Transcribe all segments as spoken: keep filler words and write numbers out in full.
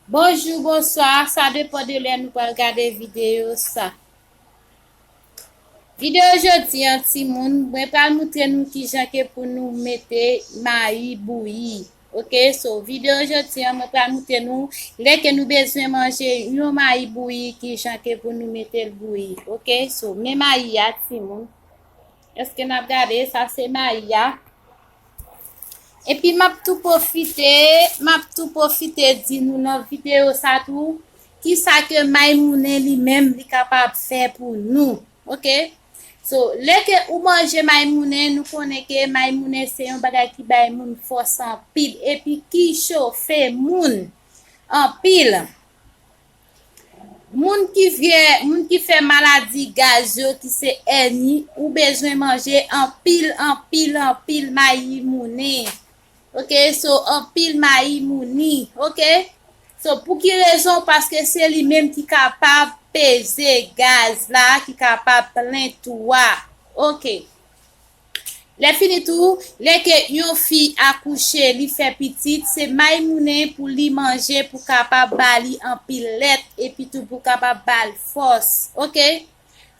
Bonjou, bonswa, sa depann de lè nou pral gade videyo sa. Videyo jodi an, timoun, mwen pral moutre nou kijan ke pou nou mete mayi bouyi. Ok, so videyo jodi an, mwen pral moutre nou lè ke nou bezwen manje yon mayi bouyi, kijan ke pou nou mete l bouyi. Ok, so men mayi a, timoun. Èske n ap gade? Sa se mayi a. Epi m ap tou pwofite, m ap tou pwofite di nou nan videyo sa tou, kisa ke mayi moulen li menm li kapab fè pou nou. Ok? So, lè ke ou manje mayi moulen, nou konnen ke mayi moulen se yon bagay ki bay moun fòs anpil, epi ki chofe moun anpil. Moun ki vye, moun ki fè maladi gaz yo, ki se èni, ou bezwen manje anpil, anpil, anpil mayi moulen. Ok, so anpil mayi moulen, ok? So pou ki rezon? Paske se li menm ki kapab peze gaz la, ki kapab plen tou a. Ok. Lè fini tou, lè ke yon fi akouche, li fè pitit, se mayi moulen pou li manje, pou kapab ba li anpil lèt, epi tou pou kapab ba l fòs. Ok?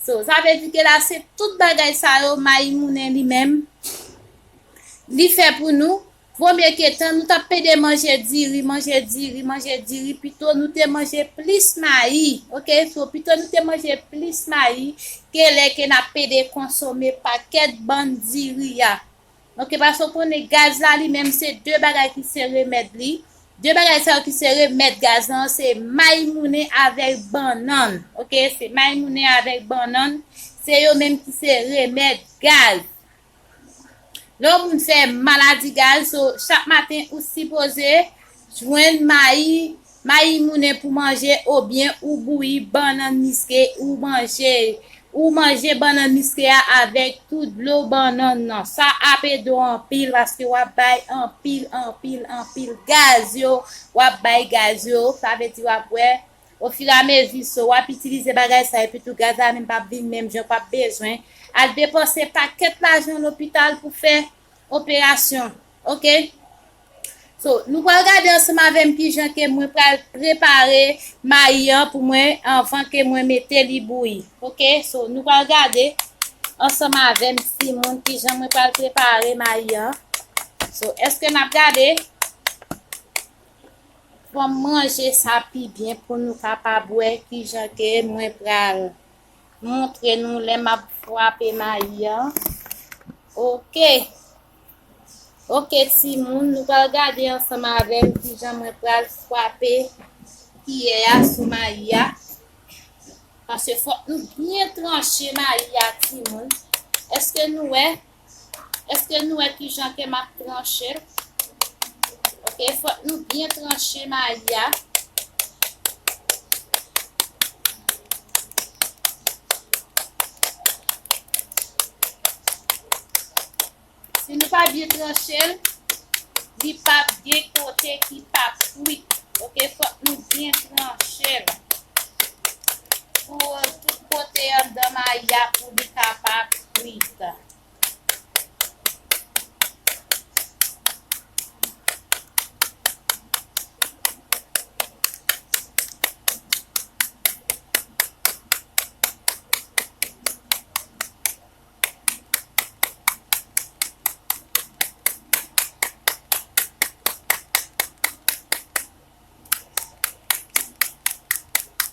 So, sa vle di ke la, se tout bagay sa yo, mayi moulen li menm, li fè pou nou. Premye ke tan, nou t ap pede manje diri, manje diri, manje diri, pito nou te manje plis mayi, ok? So, pito nou te manje plis mayi ke lè ke n ap pede konsome pakèt bann diri a. Ok, paske w konnen gaz la li menm se de bagay ki se remèd li. De bagay sa yo ki se remèd gaz lan, se mayi moulen avèk bannann. Ok, se mayi moulen avèk bannann, se yo menm ki se remèd gaz. Lè yon moun fè maladi gaz, so, chak maten ou sipoze jwenn mayi, mayi moulen pou manje, oubyen ou bouyi bannann miske, ou manje, ou manje bannann miske a avèk tout dlo bannann nan. Sa ap ede w anpil, paske w ap bay anpil, anpil, anpil gaz yo, w ap bay gaz yo, sa vle di w ap wè ofiramezi, so, w ap itilize bagay sa, epi tou gaz la menm p ap vin menm jan, w p ap bezwen al depanse pakèt lajan lopital pou fè operasyon. Ok? So, nou pral gade ansanm avè m kijan ke mwen pral prepare mayi an pou mwen anvan ke mwen mete li bouyi. Ok? So, nou pral gade ansanm avè m, timoun, kijan mwen pral prepare mayi an. So, èske n ap gade? Fò m ranje sa pi byen pou nou kapab wè kijan ke mwen pral montre nou lè m ap frape mayi an. Ok. Ok, timoun, nou pral gade ansanm avè m kijan mwen pral frape kiyè a sou mayi a. Paske fòk nou byen tranche mayi a, timoun. Èske nou wè? Èske nou wè kijan ke m ap tranche l? Ok, fòk nou byen tranche mayi a. Si nou pa byen tranche l, li p ap gen kote ki p ap kwit. Ok, fòk nou byen tranche l pou tout kote anndan mayi a pou li kapab kwit.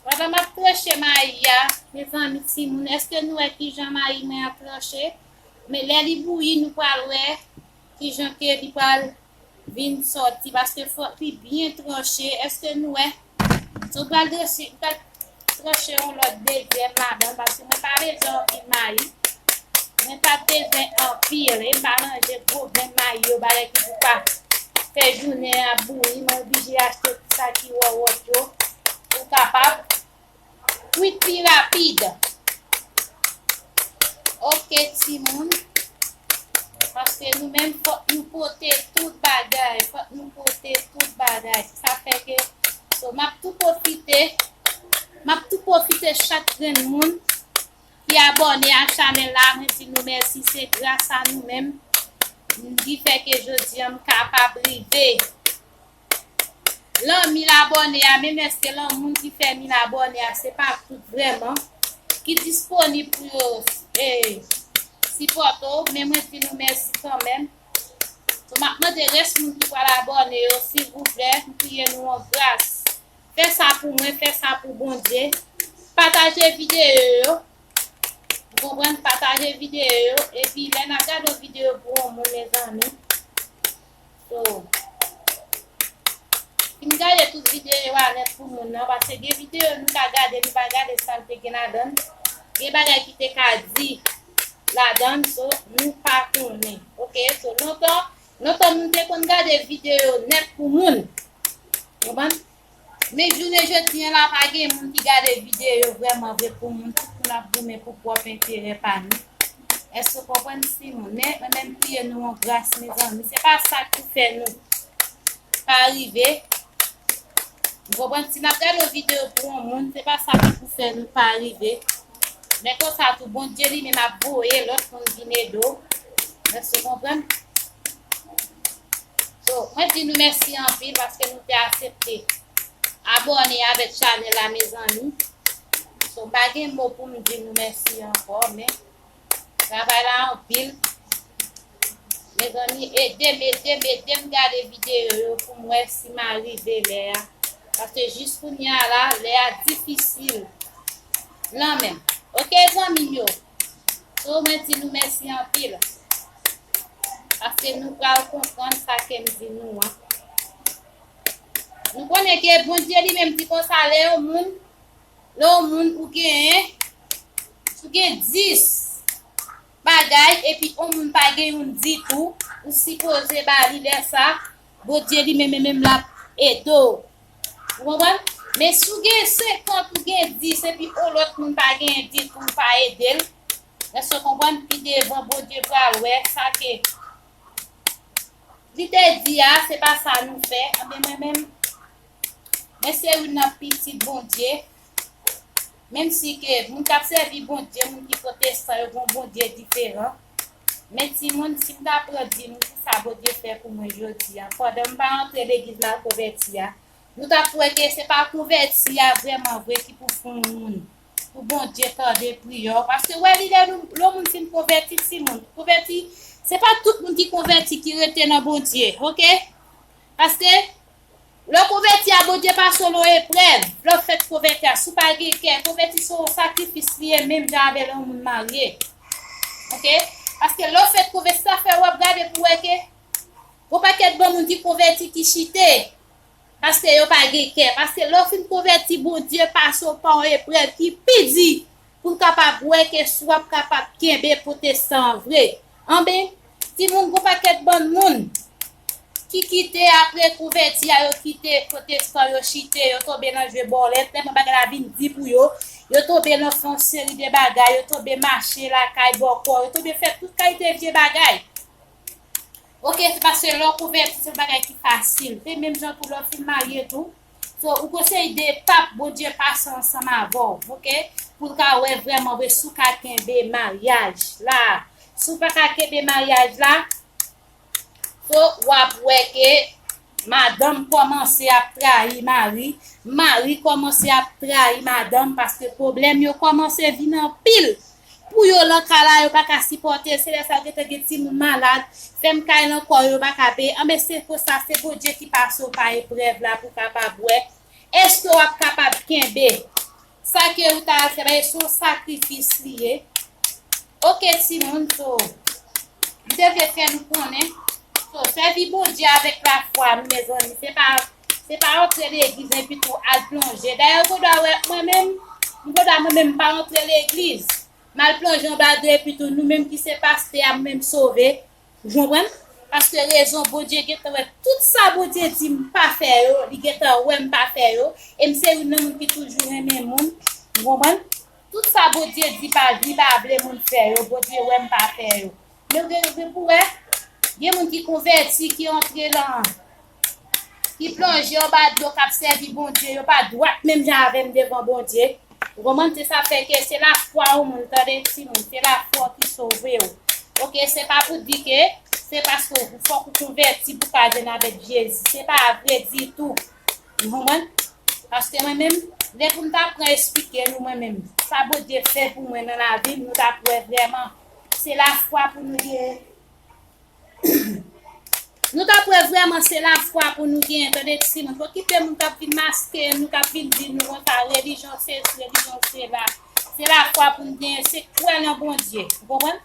Pandan m ap tranche mayi a, mezanmi, timoun, èske nou wè kijan mayi mwen an tranche? Men lè li bouyi, nou pral wè kijan ke li pral vin sòti, paske fòk li byen tranche. Èske nou wè? So, m pral tranche, m pral tranche yon lòt dezyèm ladan, paske mwen pa bezwen anpil mayi. Mwen pa bezwen anpil, e m pa manje gwo grenn mayi yo, bagay ki pou ka fè jounen an bouyi, mwen oblije achte ti sa ki wòwòt yo, pou kapab kwit pi rapid. Ok, timoun. Paske nou menm, fòk nou pote tout bagay. Fòk nou pote tout bagay. Sa fè ke, so, m ap tou pwofite, m ap tou pwofite chak grenn moun ki abòne ak chanèl la. Mwen di nou mèsi. Se gras a nou menm ki fè ke jodi an m kapab rive. lan mil abòne a, menm èske lan moun ki fè mil abòne a, se pa tout vrèman ki disponib pou yo, eh, sipòte w, men mwen di nou mèsi kanmenm. So, m ap mande rès moun ki pral abòne yo, silvouplè, m priye nou an gras. Fè sa pou mwen, fè sa pou Bondye. Pataje videyo yo. Ou konprann? Pataje videyo yo. Epi lè n ap gade yon videyo pou yon moun, mezanmi. So, fin gade tout videyo a nèt pou moun nan, paske gen videyo nou ka gade, nou pa gade sa l te gen ladan l. Gen bagay ki te ka di ladan l, so, nou pa konnen. Oke, so, lontan, lontan moun te konn gade videyo nèt pou moun. Konprann? Men jounen jodi a la, pa gen moun ki gade videyo vrèman vre pou moun. Tout moun ap goumen pou pwòp enterè pa nou. Èske w konprann, timoun? Men, mwen menm, priye nou an gras, mezanmi. Se pa sa k pou fè nou pa rive. Ou konprann? Si n ap gade yon videyo pou yon moun, se pa sa k pou fè nou pa rive. Men konsa tou, Bondye li menm ap voye lòt moun vin ede w. Èske w konprann? So, mwen di nou mèsi anpil paske nou te aksepte abòne avèk chanèl la, mezanmi. So, m pa gen mo pou m di nou mèsi ankò, men travay la anpil. Mezanmi, ede m, ede m, ede m gade videyo yo pou m wè si m a rive lè a. Paske jis kounye a la, lè a difisil. Lan menm. Oke, zanmi m yo. So, mwen di nou mèsi anpil. Paske nou pral konprann sa ke m di nou an. Nou konnen ke Bondye li menm di konsa, lè yon moun, lè yon moun ou genyen, si w gen dis bagay, epi yon moun pa gen youn ditou, ou sipoze ba li lè sa, Bondye li menm, menm l ap ede w. Ou konprann? Men si w gen senkant, ou gen dis, epi yon lòt moun pa genyen ditou, ou pa ede l, èske w konprann? Pi devan, Bondye pral wè sa ke li te di a, se pa sa nou fè. Anben, mwen menm, mwen se youn nan pitit Bondye. Menm si ke moun k ap sèvi Bondye, moun ki pwotestan, yo gen yon Bondye diferan. Men timoun, si m ta pran di nou kisa Bondye fè pou mwen jodi a, pandan m pa antre legliz m al konvèti a, nou t ap wè ke se pa konvèti a vrèman vre ki pou fè yon moun, pou Bondye tande priyè w. Paske wè li lè nou, lè yon moun fin konvèti, timoun, konvèti, se pa tout moun ki konvèti ki rete nan Bondye, oke? Paske lè w konvèti a, Bondye pase w nan yon eprèv. Lè w fèk konvèti a, si w pa gen kè, konvèti se yon sakrifis li ye, menm jan avè lè yon moun marye. Oke? Paske lè w fèk konvèti, sa fè w ap gade pou wè ke gon pakèt bon moun ki konvèti ki chite. Paske yo pa gen kè. Paske lè w fin konvèti, Bondye pase w pa yon eprèv ki pi di pou l kapab wè ke si w ap kapab kenbe pwotestan an vre. Anben, timoun, gon pakèt bann moun ki kite apre konvèti a, yo kite pwotestan, yo chite, yo tonbe nan jwe bòlèt, tèlman bagay la vin di pou yo, yo tonbe nan fè yon seri de bagay, yo tonbe mache lakay bòkò, yo tonbe fè tout kalite vye bagay. Oke, se paske lè w konvèti, se yon bagay ki fasil. Se menm jan tou lè w fin marye tou. So, ou gon seri de etap Bondye pase ansanm avè w, oke? Pou l ka wè vrèman vre si w ka kenbe maryaj la. Si w pa ka kenbe maryaj la, so, w ap wè ke madanm kòmanse ap trayi mari, mari kòmanse ap trayi madanm, paske pwoblèm yo kòmanse vin anpil. Pou yo nan kay la, yo pa ka sipòte l. Se lè sa yo gentan gen timoun malad, fèm kay nan kò yo, yo pa ka peye. Anben, se konsa, se Bondye ki pase w pa eprèv la pou w kapab wè. Èske w ap kapab kenbe sa ke ou ta al fè? Paske se yon sakrifis li ye. Oke, timoun, so, m te vle fè nou konnen. So, sèvi Bondye avèk lafwa nou, mezanmi. Se pa, se pa antre legliz, epi tou al plonje. Dayè, ou gendwa wè, mwen menm, m gendwa mwen menm m pa antre legliz. M al plonje anba dlo, epi tou nou menm ki se pastè a, m menm sove. Ou konprann? Paske rezon, Bondye gentan wè tout sa Bondye di m pa fè yo, li gentan wè m pa fè yo, e m se youn nan moun ki toujou renmen moun. Ou konprann? Tout sa Bondye di pa, li pa vle moun fè yo, Bondye wè m pa fè yo. Men ou gen, gen pou wè, gen moun ki konvèti, ki antre lan, ki plonje anba dlo, k ap sèvi Bondye, yo pa dwat menm jan avè m devan Bondye. Ou konprann? Se sa fè ke se lafwa yon moun, tande, timoun, se lafwa w ki sove w. Oke, se pa pou di ke se paske w, fòk ou konvèti pou w ka jwenn avèk Jezi. Se pa vre ditou. Ou konprann? Paske mwen menm, lè pou m ta pran esplike nou mwen menm, sa Bondye fè pou mwen nan lavi m, nou t ap wè vrèman. Se lafwa pou nou gen. Nou t ap wè vrèman se lafwa pou nou gen, tande timoun. Fò kite moun k ap vin maske nou, k ap vin di nou konsa, relijyon sesi, relijyon sela. Se lafwa pou nou gen, se kwè nan Bondye. Ou konprann?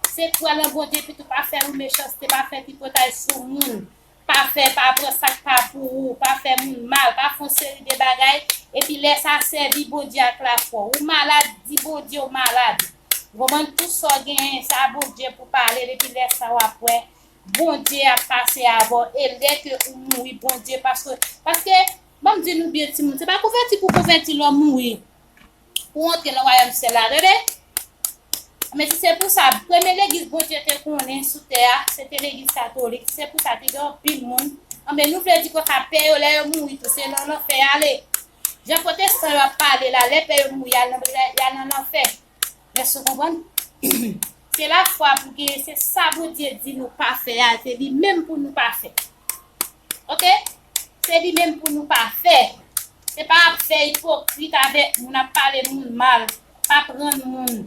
Se kwè nan Bondye, epi tou pa fè ou mechanste, pa fè tripotay sou moun. Pa fè, pa pran sa k pa pou ou, pa fè moun mal, pa fè yon seri de bagay. Epi lè sa, sèvi Bondye ak lafwa. Ou malad, di Bondye ou malad. Ou konprann? Tout sa w genyen, sa Bondye pou pale, depi lè sa w ap wè Bondye ap pase avè w. E lè ke ou mouri, Bondye, paske, paske, ban m di nou byen, timoun, se pa konvèti pou konvèti lè w mouri pou w antre nan wayòm syèl la, tande? Men si se pou sa, premye legliz Bondye te konnen sou tè a, se te legliz katolik. Se pou sa, te gen anpil moun. Anben, nou vle di konsa, pè yo, lè yo mouri tou, se nan lanfè y ale. Jan pwotestan yo ap pale la, lè pè yo mouri, y al nan, y al nan lanfè. Èske w konprann? Se lafwa pou gen, se sa Bondye di nou pa fè a, se li menm pou nou pa fè. Oke? Se li menm pou nou pa fè. Se pa ap fè ipokrit avèk moun, ap pale moun mal, pa pran moun.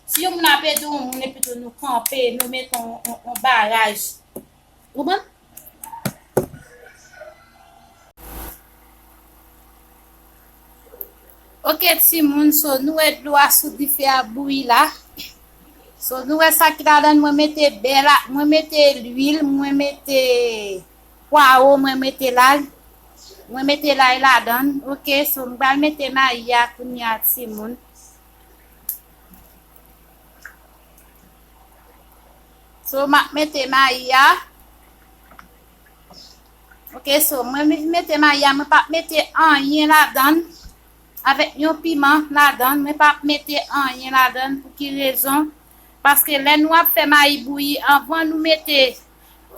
Si yon moun ap ede yon moun, epi tou nou kanpe, nou mete yon, yon, yon baraj. Ou konprann? Oke, timoun, so nou wè dlo a sou dife a bouyi la. So nou wè sa ki ladan, mwen mete bè la, mwen mete lwil, mwen mete pwawo, mwen mete lay. Mwen mete lay ladan. Oke, so m pral mete mayi a kounye a, timoun. So, m ap mete mayi a. Oke, so, mwen me-, mete mayi a, mwen p ap mete anyen ladan. Avèk yon piman ladan, mwen p ap mete anyen ladan. Pou ki rezon? Paske lè nou ap fè mayi bouyi, anvan nou mete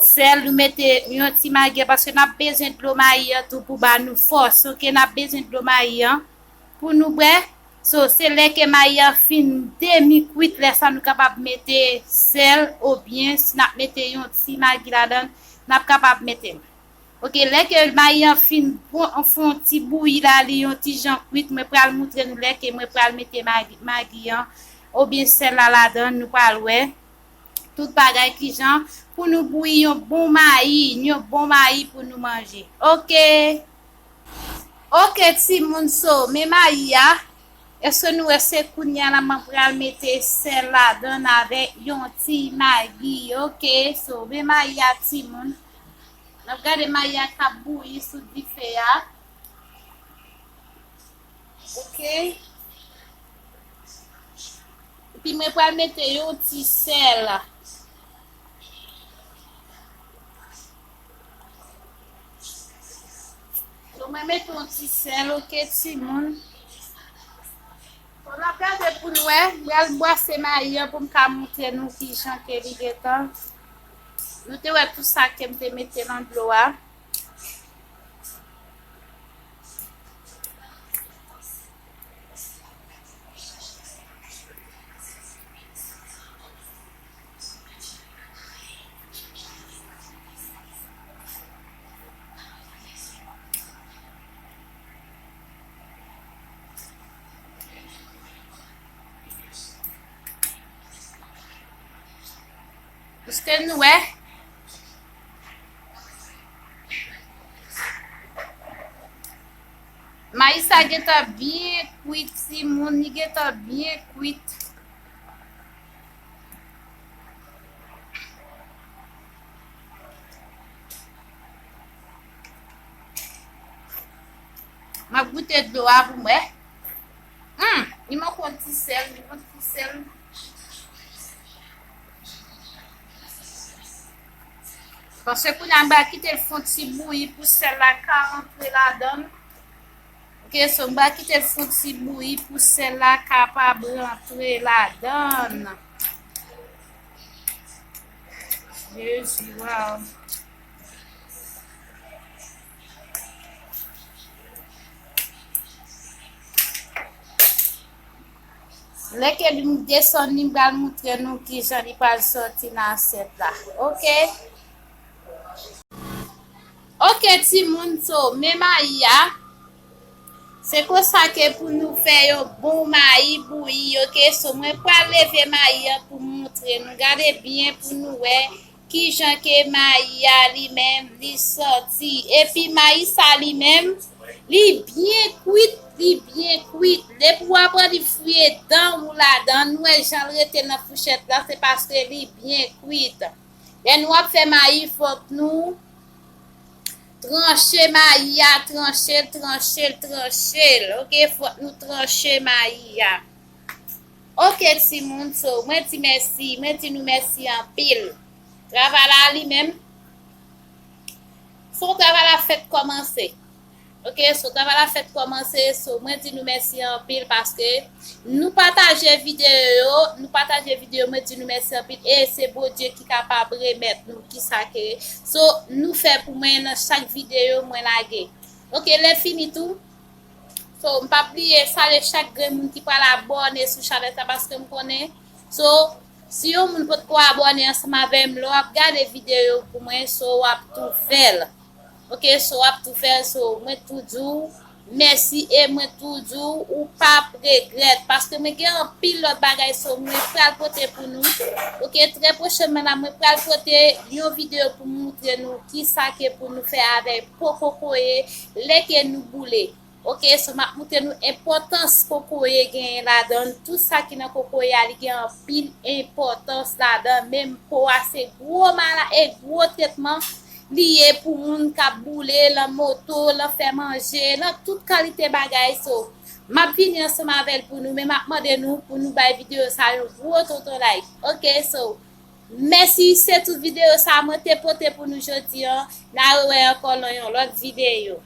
sèl, nou mete yon ti magi, paske n ap bezwen dlo mayi an tou pou ba nou fòs. Oke, n ap bezwen dlo mayi an pou nou bwè. So, se lè ke mayi an fin demi kwit, lè sa nou kapab mete sèl, oubyen si n ap mete yon ti magi ladan, n ap kapab mete l. Oke, lè ke mayi an fin pran, fè yon ti bouyi la, li yon ti jan kwit, mwen pral moutre nou lè ke mwen pral mete magi, magi an, oubyen sèl la ladan, nou pral wè. Tout bagay kijan pou nou bouyi yon bon mayi, yon bon mayi pou nou manje. Oke. Oke, timoun, so, men mayi a. Èske nou wè se kounye a la mwen pral mete sèl ladan avèk yon ti magi. Oke, so, men mayi a, timoun. N ap gade mayi a k ap bouyi sou dife a. Oke. Epi mwen pral mete yon ti sèl. So, mwen mete yon ti sèl, oke, timoun. So, n ap gade pou n wè. M pral bwase mayi an pou m ka montre nou kijan ke li gentan. Nou te wè tout sa ke m te mete nan dlo a. Èske nou wè? Mayi sa gentan byen kwit, timoun, li gentan byen kwit. M ap goute dlo a pou m wè. Hmm, li manke yon ti sèl, li manke yon ti sèl. Paske kounye a m pral kite l fè yon ti bouyi pou sèl la ka rantre ladan l. Oke, so m pral kite l fè yon ti bouyi pou sèl la kapab rantre ladan l. Jezi, waw. Lè ke li desann, li pral montre nou kijan li pral sòti nan asyèt la. Oke. Ok, timoun, so, men mayi a, se konsa ke pou nou fè yon bon mayi bouyi, ok? So, mwen pral leve mayi an pou montre nou. Gade byen pou nou wè kijan ke mayi a li menm, li santi. Epi mayi sa li menm, li byen kwit, li byen kwit. Depi w ap pran li fouye dan ou ladan, nou wè jan l rete nan fouchèt la, se paske li byen kwit. Lè nou ap fè mayi, fòk nou tranche mayi a, tranche l, tranche l, tranche l. Ok, fòk nou tranche mayi a. Ok, timoun, so, mwen di mèsi, mwen di nou mèsi anpil. Travay la li menm, fò travay la fèk kòmanse. Ok, so, travay la fèk kòmanse, so, mwen di nou mèsi anpil paske nou pataje videyo yo, nou pataje videyo, mwen di nou mèsi anpil, e se Bondye ki kapab remèt nou kisa ke, so, nou fè pou mwen nan chak videyo mwen lage. Ok, lè fini tou, so, m p ap bliye salye chak grenn moun ki pral abòne sou chanèl sa paske m konnen, so, si yon moun potko abòne ansanm avè m, lè w ap gade videyo pou mwen, so, w ap tou fè l. Ok, so, w ap tou fè l, so, mwen tou di w mèsi e mwen tou di w ou p ap regrèt paske mwen gen anpil lòt bagay, so, mwen pral pote pou nou. Ok, trè pwochènman la, mwen pral pote yon videyo pou moutre nou kisa ke pou nou fè avèk po kokoye lè ke nou boule. Ok, so, m ap moutre nou enpòtans kokoye genyen ladan l. Tout sa ki nan kokoye a, li gen anpil enpòtans ladan. Menm po a, se gwo mala e gwo tretman li ye pou moun k ap boule, nan moto, nan fè manje, nan tout kalite bagay. So, m ap vini ansanm avè l pou nou, men m ap mande nou pou nou bay videyo sa yon gwo tonton like. Ok, so, mèsi, se tout videyo sa mwen te pote pou nou jodi an. N a rewè ankò nan yon lòt videyo.